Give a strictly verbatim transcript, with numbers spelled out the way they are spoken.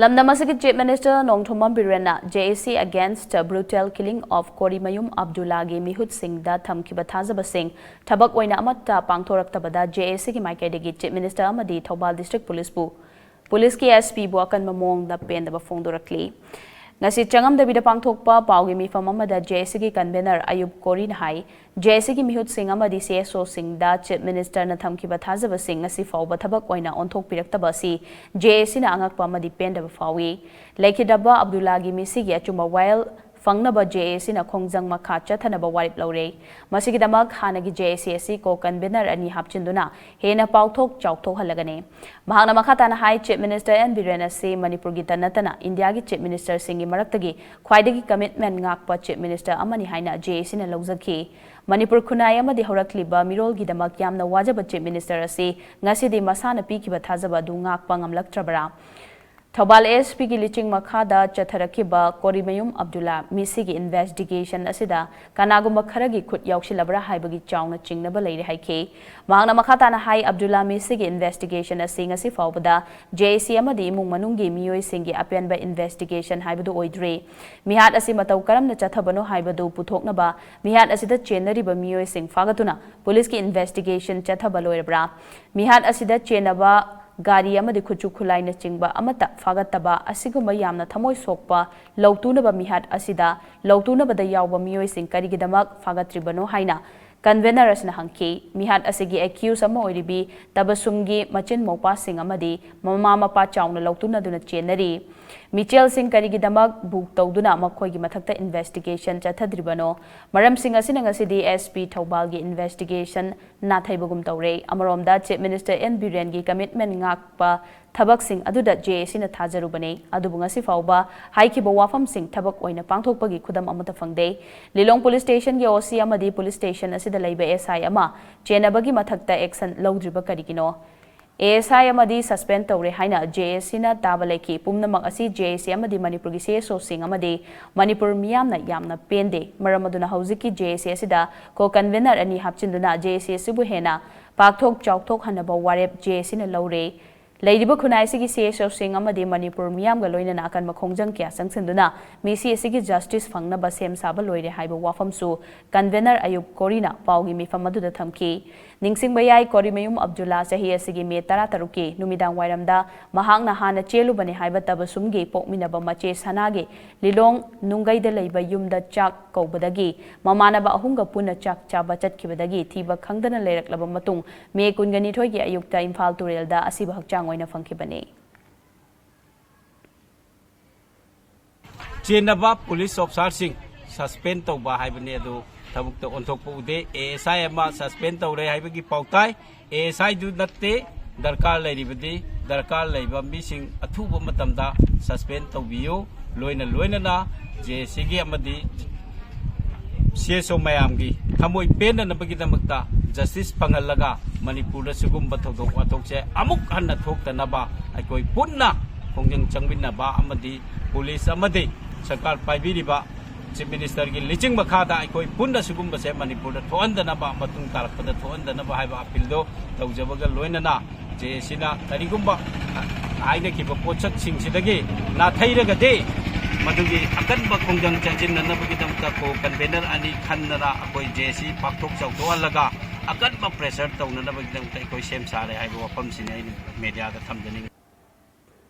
ꯂꯝꯗꯝ ꯑꯁꯤꯒꯤ Chief Minister Nongthombam ꯕꯤꯔꯦꯟꯅ J A C against brutal killing of ꯀꯣꯔꯤꯃꯌꯨꯝ ꯑꯕꯗꯨꯜꯂꯥꯒꯤ ꯃꯤꯍꯨꯠꯁꯤꯡꯗ ꯊꯝꯈꯤꯕ ꯊꯥꯖꯕꯁꯤꯡ ꯊꯕꯛ ꯑꯣꯏꯅ ꯑꯃꯠꯇ ꯄꯥꯡꯊꯣꯔꯛꯇꯕꯗ J A Cꯒꯤ ꯃꯥꯏꯀꯩꯗꯒꯤ Chief Minister ꯑꯃꯗꯤ ꯊꯧꯕꯥꯜ District Policeꯕꯨ, Policeꯀꯤ S Pꯕꯨ ꯑꯀꯟꯕ ꯃꯑꯣꯡꯗ ꯄꯦꯟꯗꯕ ꯐꯣꯡꯗꯣꯔꯛꯂꯤ꯫ ꯉꯁꯤ ꯆꯉꯝꯗꯕꯤꯗ ꯄꯥꯡꯊꯣꯛꯄ ꯄꯥꯎꯒꯤ ꯃꯤꯐꯝ ꯑꯃꯗ J A Cꯒꯤ convener ꯑꯌꯨꯕ ꯀꯣꯔꯤꯅ high, J A Cꯒꯤ ꯃꯤꯍꯨꯠꯁꯤꯡ ꯑꯃꯗꯤ C S Oꯁꯤꯡꯗ Chief Ministerꯅ ꯊꯝꯈꯤꯕ ꯊꯥꯖꯕꯁꯤꯡ ꯉꯁꯤ ꯐꯥꯎꯕ ꯊꯕꯛ ꯑꯣꯏꯅ ꯑꯣꯟꯊꯣꯛꯄꯤꯔꯛꯇꯕ ꯑꯁꯤ J A Cꯅ ꯑꯉꯛꯄ ꯑꯃꯗꯤ ꯄꯦꯟꯗꯕ ꯐꯥꯎꯏ꯫ ꯂꯩꯈꯤꯗ꯭ꯔꯕ ꯑꯕꯗꯨꯜꯂꯥꯒꯤ ꯃꯤꯁꯤꯒꯤ ꯑꯆꯨꯝꯕ ꯋꯥꯌꯦꯜ ꯐꯪꯅꯕ J A Cꯅ ꯈꯣꯡꯖꯪ ꯃꯈꯥ ꯆꯠꯊꯅꯕ ꯋꯥꯔꯦꯞ ꯂꯧꯔꯦ꯫ ꯃꯁꯤꯒꯤꯗꯃꯛ ꯍꯥꯟꯅꯒꯤ J A C ꯑꯁꯤ co-convener ꯑꯅꯤ ꯍꯥꯞꯆꯤꯟꯗꯨꯅ ꯍꯦꯟꯅ ꯄꯥꯎꯊꯣꯛ ꯆꯥꯎꯊꯣꯛꯍꯜꯂꯒꯅꯤ꯫ ꯃꯍꯥꯛꯅ ꯃꯈꯥ ꯇꯥꯅ ꯍꯥꯏ, Chief Minister N ꯕꯤꯔꯦꯟ ꯑꯁꯤ ꯃꯅꯤꯄꯨꯔꯒꯤꯇ ꯅꯠꯇꯅ ꯏꯟꯗꯤꯌꯥꯒꯤ Chief Ministerꯁꯤꯡꯒꯤ ꯃꯔꯛꯇꯒꯤ ꯈ꯭ꯋꯥꯏꯗꯒꯤ commitment ꯉꯥꯛꯄ Chief Minister ꯑꯃꯅꯤ ꯍꯥꯏꯅ J A Cꯅ ꯂꯧꯖꯈꯤ꯫ ꯃꯅꯤꯄꯨꯔ ꯈꯨꯟꯅꯥꯏ ꯑꯃꯗꯤ ꯍꯧꯔꯛꯂꯤꯕ ꯃꯤꯔꯣꯜꯒꯤꯗꯃꯛ ꯌꯥꯝꯅ ꯋꯥꯖꯕ Chief Minister ꯑꯁꯤ ꯉꯁꯤꯗꯤ ꯃꯁꯥꯅ ꯄꯤꯈꯤꯕ ꯊꯥꯖꯕ ꯑꯗꯨ ꯉꯥꯛꯄ ꯉꯝꯂꯛꯇ꯭ꯔꯕꯔꯥ? ꯊꯧꯕꯥꯜ S Pꯒꯤ ꯂꯤꯆꯤꯡ ꯃꯈꯥꯗ ꯆꯠꯊꯔꯛꯈꯤꯕ ꯀꯣꯔꯤꯃꯌꯨꯝ ꯑꯕꯗꯨꯜꯂꯥ ꯃꯤꯁꯤꯒꯤ investigation ꯑꯁꯤꯗ ꯀꯅꯥꯒꯨꯝꯕ ꯈꯔꯒꯤ ꯈꯨꯠ ꯌꯥꯎꯁꯤꯜꯂꯕ꯭ꯔꯥ ꯍꯥꯏꯕꯒꯤ ꯆꯥꯎꯅ ꯆꯤꯡꯅꯕ ꯂꯩꯔꯦ ꯍꯥꯏꯈꯤ꯫ ꯃꯍꯥꯛꯅ ꯃꯈꯥ ꯇꯥꯅ ꯍꯥꯏ, ꯑꯕꯗꯨꯜꯂꯥ ꯃꯤꯁꯤꯒꯤ investigation ꯑꯁꯤ ꯉꯁꯤ ꯐꯥꯎꯕꯗ J A C ꯑꯃꯗꯤ ꯏꯃꯨꯡ ꯃꯅꯨꯡꯒꯤ ꯃꯤꯑꯣꯏꯁꯤꯡꯒꯤ ꯑꯄꯦꯟꯕ investigation ꯍꯥꯏꯕꯗꯨ ꯑꯣꯏꯗ꯭ꯔꯤ꯫ ꯃꯤꯍꯥꯠ ꯑꯁꯤ ꯃꯇꯧ ꯀꯔꯝꯅ ꯆꯠꯊꯕꯅꯣ ꯍꯥꯏꯕꯗꯨ ꯄꯨꯊꯣꯛꯅꯕ ꯃꯤꯍꯥꯠ ꯑꯁꯤꯗ ꯆꯦꯟꯅꯔꯤꯕ ꯃꯤꯑꯣꯏꯁꯤꯡ ꯐꯥꯒꯠꯇꯨꯅ Policeꯀꯤ investigation ꯆꯠꯊꯕ ꯂꯣꯏꯔꯕ꯭ꯔꯥ? ꯃꯤꯍꯥꯠ ꯑꯁꯤꯗ ꯆꯦꯟꯅꯕ ꯒꯥꯔꯤ ꯑꯃꯗꯤ ꯈꯨꯠꯁꯨ ꯈꯨꯠꯂꯥꯏꯅꯆꯤꯡꯕ ꯑꯃꯠꯇ ꯐꯥꯒꯠꯇꯕ ꯑꯁꯤꯒꯨꯝꯕ ꯌꯥꯝꯅ ꯊꯃꯣꯏ ꯁꯣꯛꯄ ꯂꯧꯇꯨꯅꯕ ꯃꯤꯍꯥꯠ ꯑꯁꯤꯗ ꯂꯧꯇꯨꯅꯕꯗ ꯌꯥꯎꯕ ꯃꯤꯑꯣꯏꯁꯤꯡ ꯀꯔꯤꯒꯤꯗꯃꯛ ꯐꯥꯒꯠꯇ꯭ꯔꯤꯕꯅꯣ ꯍꯥꯏꯅ convener ꯑꯁꯤꯅ ꯍꯪꯈꯤ꯫ ꯃꯤꯍꯥꯠ ꯑꯁꯤꯒꯤ accused ꯑꯃ ꯑꯣꯏꯔꯤꯕꯤ ꯇꯕꯁꯨꯝꯒꯤ ꯃꯆꯤꯟ ꯃꯧꯄꯥꯁꯤꯡ ꯑꯃꯗꯤ ꯃꯃꯥ ꯃꯄꯥ ꯆꯥꯎꯅ ꯂꯧꯇꯨꯅꯗꯨꯅ ꯆꯦꯟꯅꯔꯤ꯫ ꯃꯤꯆꯦꯜꯁꯤꯡ ꯀꯔꯤꯒꯤꯗꯃꯛ book ꯇꯧꯗꯨꯅ ꯃꯈꯣꯏꯒꯤ ꯃꯊꯛꯇ investigation ꯆꯠꯊꯗ꯭ꯔꯤꯕꯅꯣ? ꯃꯔꯝꯁꯤꯡ ꯑꯁꯤꯅ ꯉꯁꯤꯗꯤ S P ꯊꯧꯕꯥꯜꯒꯤ investigation ꯅꯥꯊꯩꯕꯒꯨꯝ ꯇꯧꯔꯦ꯫ ꯑꯃꯔꯣꯝꯗ Chief Minister N ꯕꯤꯔꯦꯟꯒꯤ commitment ꯉꯥꯛꯄ ꯊꯕꯛꯁꯤꯡ ꯑꯗꯨꯗ J A Cꯅ ꯊꯥꯖꯔꯨꯕꯅꯤ꯫ ꯑꯗꯨꯕꯨ ꯉꯁꯤ ꯐꯥꯎꯕ ꯍꯥꯏꯈꯤꯕ ꯋꯥꯐꯝꯁꯤꯡ ꯊꯕꯛ ꯑꯣꯏꯅ ꯄꯥꯡꯊꯣꯛꯄꯒꯤ ꯈꯨꯗꯝ ꯑꯃꯠꯇ ꯐꯪꯗꯦ꯫ ꯂꯤꯂꯣꯡ Police Stationꯒꯤ O C ꯑꯃꯗꯤ police station ꯑꯁꯤꯗ ꯂꯩꯕ S I ꯑꯃ ꯆꯦꯟꯅꯕꯒꯤ ꯃꯊꯛꯇ action ꯂꯧꯗ꯭ꯔꯤꯕ ꯀꯔꯤꯒꯤꯅꯣ? A S I ꯑꯃꯗꯤ suspend ꯇꯧꯔꯦ ꯍꯥꯏꯅ J A Cꯅ ꯇꯥꯕ ꯂꯩꯈꯤ꯫ ꯄꯨꯝꯅꯃꯛ ꯑꯁꯤ J A C ꯑꯃꯗꯤ ꯃꯅꯤꯄꯨꯔꯒꯤ C S Oꯁꯤꯡ ꯑꯃꯗꯤ ꯃꯅꯤꯄꯨꯔ ꯃꯤꯌꯥꯝꯅ ꯌꯥꯝꯅ ꯄꯦꯟꯗꯦ꯫ ꯃꯔꯝ ꯑꯗꯨꯅ ꯍꯧꯖꯤꯛꯀꯤ J A C ꯑꯁꯤꯗ co-convener ꯑꯅꯤ ꯍꯥꯞꯆꯤꯟꯗꯨꯅ J A C ꯑꯁꯤꯕꯨ ꯍꯦꯟꯅ ꯄꯥꯛꯊꯣꯛ ꯆꯥꯎꯊꯣꯛꯍꯟꯅꯕ ꯋꯥꯔꯦꯞ J A Cꯅ ꯂꯧꯔꯦ꯫ ꯂꯩꯔꯤꯕ ꯈꯨꯟꯅꯥꯏ ꯑꯁꯤꯒꯤ ꯁꯤ ꯑꯦꯁ ꯑꯣꯁꯤꯡ ꯑꯃꯗꯤ ꯃꯅꯤꯄꯨꯔ ꯃꯤꯌꯥꯝꯒ ꯂꯣꯏꯅꯅ ꯑꯀꯟꯕ ꯈꯣꯡꯖꯪ ꯀꯌꯥ ꯆꯪꯁꯤꯟꯗꯨꯅ ꯃꯤꯁꯤ ꯑꯁꯤꯒꯤ ꯖꯁꯇꯤꯁ ꯐꯪꯅꯕ ꯁꯦꯝ ꯁꯥꯕ ꯂꯣꯏꯔꯦ ꯍꯥꯏꯕ ꯋꯥꯐꯝꯁꯨ ꯀꯟꯚꯦꯅꯔ ꯑꯌꯨꯕ ꯀꯣꯔꯤꯅ ꯄꯥꯎꯒꯤ ꯃꯤꯐꯝ ꯑꯗꯨꯗ ꯊꯝꯈꯤ꯫ ꯅꯤꯡꯁꯤꯡꯕ ꯌꯥꯏ, ꯀꯣꯔꯤꯃꯌꯨꯝ ꯑꯕꯗꯨꯜꯂꯥ ꯆꯍꯤ ꯑꯁꯤꯒꯤ ꯃꯦ ꯇꯔꯥꯇꯔꯨꯛꯀꯤ ꯅꯨꯃꯤꯗꯥꯡ ꯋꯥꯏꯔꯝꯗ ꯃꯍꯥꯛꯅ ꯍꯥꯟꯅ ꯆꯦꯜꯂꯨꯕꯅꯤ ꯍꯥꯏꯕ ꯇꯕꯁꯨꯝꯒꯤ ꯄꯣꯛꯃꯤꯟꯅꯕ ꯃꯆꯦ ꯁꯅꯥꯒꯤ ꯂꯤꯂꯣꯡ ꯅꯨꯡꯒꯩꯗ ꯂꯩꯕ ꯌꯨꯝꯗ ꯆꯥꯛ ꯀꯧꯕꯗꯒꯤ ꯃꯃꯥꯟꯅꯕ ꯑꯍꯨꯝꯒ ꯄꯨꯟꯅ ꯆꯥꯛ ꯆꯥꯕ ꯆꯠꯈꯤꯕꯗꯒꯤ ꯊꯤꯕ ꯈꯪꯗꯅ ꯂꯩꯔꯛꯂꯕ ꯃꯇꯨꯡ ꯃꯦ ꯀꯨꯟꯒ ꯅꯤꯊꯣꯏꯒꯤ ꯑꯌꯨꯛꯇ ꯏꯝꯐꯥꯜ ꯇꯨꯔꯦꯜꯗ ꯑꯁꯤꯕ ꯍꯛꯆꯥꯡ ꯑꯣꯏꯅ ꯐꯪꯈꯤꯕꯅꯤ꯫ ꯆꯦꯟꯅꯕ ꯄꯨꯂꯤꯁ ꯑꯣꯐꯤꯁꯥꯔꯁꯤꯡ ꯁꯁꯄꯦꯟ ꯇꯧꯕ ꯍꯥꯏꯕꯅꯤ, ꯑꯗꯨ ꯊꯕꯛꯇ ꯑꯣꯟꯊꯣꯛꯄ ꯎꯗꯦ꯫ ꯑꯦ ꯑꯦꯁ ꯑꯥꯏ ꯑꯃ ꯁꯁꯄꯦꯟ ꯇꯧꯔꯦ ꯍꯥꯏꯕꯒꯤ ꯄꯥꯎ ꯇꯥꯏ꯫ ꯑꯦ ꯑꯦꯁ ꯑꯥꯏꯗꯨ ꯅꯠꯇꯦ, ꯗꯔꯀꯥꯔ ꯂꯩꯔꯤꯕꯗꯤ ꯗꯔꯀꯥꯔ ꯂꯩꯕ ꯃꯤꯁꯤꯡ ꯑꯊꯨꯕ ꯃꯇꯝꯗ ꯁꯁꯄꯦꯟ ꯇꯧꯕꯤꯌꯨ꯫ ꯂꯣꯏꯅ ꯂꯣꯏꯅꯅ ꯖꯦ ꯑꯦ ꯁꯤꯒꯤ ꯑꯃꯗꯤ ꯁꯤ ꯑꯦꯁ ꯑꯣ ꯃꯌꯥꯝꯒꯤ ꯊꯃꯣꯏ ꯄꯦꯟꯅꯅꯕꯒꯤꯗꯃꯛꯇ ꯖꯁꯇꯤꯁ ꯐꯪꯍꯜꯂꯒ ꯃꯅꯤꯄꯨꯔꯗ ꯁꯤꯒꯨꯝꯕ ꯊꯧꯗꯣꯛ ꯋꯥꯊꯣꯛꯁꯦ ꯑꯃꯨꯛ ꯍꯟꯅ ꯊꯣꯛꯇꯅꯕ ꯑꯩꯈꯣꯏ ꯄꯨꯟꯅ ꯈꯣꯡꯖꯪ ꯆꯪꯃꯤꯟꯅꯕ ꯑꯃꯗꯤ ꯄꯨꯂꯤꯁ ꯑꯃꯗꯤ ꯁꯔꯀꯥꯔ ꯄꯥꯏꯕꯤꯔꯤꯕ ꯆꯤꯐ ꯃꯤꯅꯤꯁꯇꯔꯒꯤ ꯂꯤꯆꯤꯡ ꯃꯈꯥꯗ ꯑꯩꯈꯣꯏ ꯄꯨꯟꯅ ꯁꯤꯒꯨꯝꯕꯁꯦ ꯃꯅꯤꯄꯨꯔꯗ ꯊꯣꯛꯍꯟꯗꯅꯕ, ꯃꯇꯨꯡ ꯇꯥꯔꯛꯄꯗ ꯊꯣꯛꯍꯟꯗꯅꯕ ꯍꯥꯏꯕ ꯑꯄꯤꯜꯗꯣ ꯇꯧꯖꯕꯒ ꯂꯣꯏꯅꯅ ꯖꯦ ꯑꯦ ꯁꯤꯅ ꯀꯔꯤꯒꯨꯝꯕ ꯍꯥꯏꯅꯈꯤꯕ ꯄꯣꯠꯁꯛꯁꯤꯡꯁꯤꯗꯒꯤ ꯅꯥꯊꯩꯔꯒꯗꯤ ꯃꯗꯨꯒꯤ ꯑꯀꯟꯕ ꯈꯣꯡꯖꯪ ꯆꯪꯁꯤꯟꯅꯅꯕꯒꯤꯗꯃꯛꯇ ꯀꯣ ꯀꯟꯚꯦꯅꯔ ꯑꯅꯤ ꯈꯟꯗꯅ ꯑꯩꯈꯣꯏ ꯖꯦ ꯑꯦ ꯁꯤ ꯄꯥꯛꯊꯣꯛ ꯆꯥꯎꯊꯣꯛꯍꯜꯂꯒ ꯑꯀꯟꯕ ꯄ꯭ꯔꯦꯁꯔ ꯇꯧꯅꯅꯕꯒꯤꯗꯃꯛꯇ ꯑꯩꯈꯣꯏ ꯁꯦꯝ ꯁꯥꯔꯦ ꯍꯥꯏꯕ ꯋꯥꯐꯝꯁꯤꯅꯤ ꯑꯩꯅ ꯃꯦꯗꯤꯌꯥꯗ ꯊꯝꯖꯅꯤꯡꯉꯤ꯫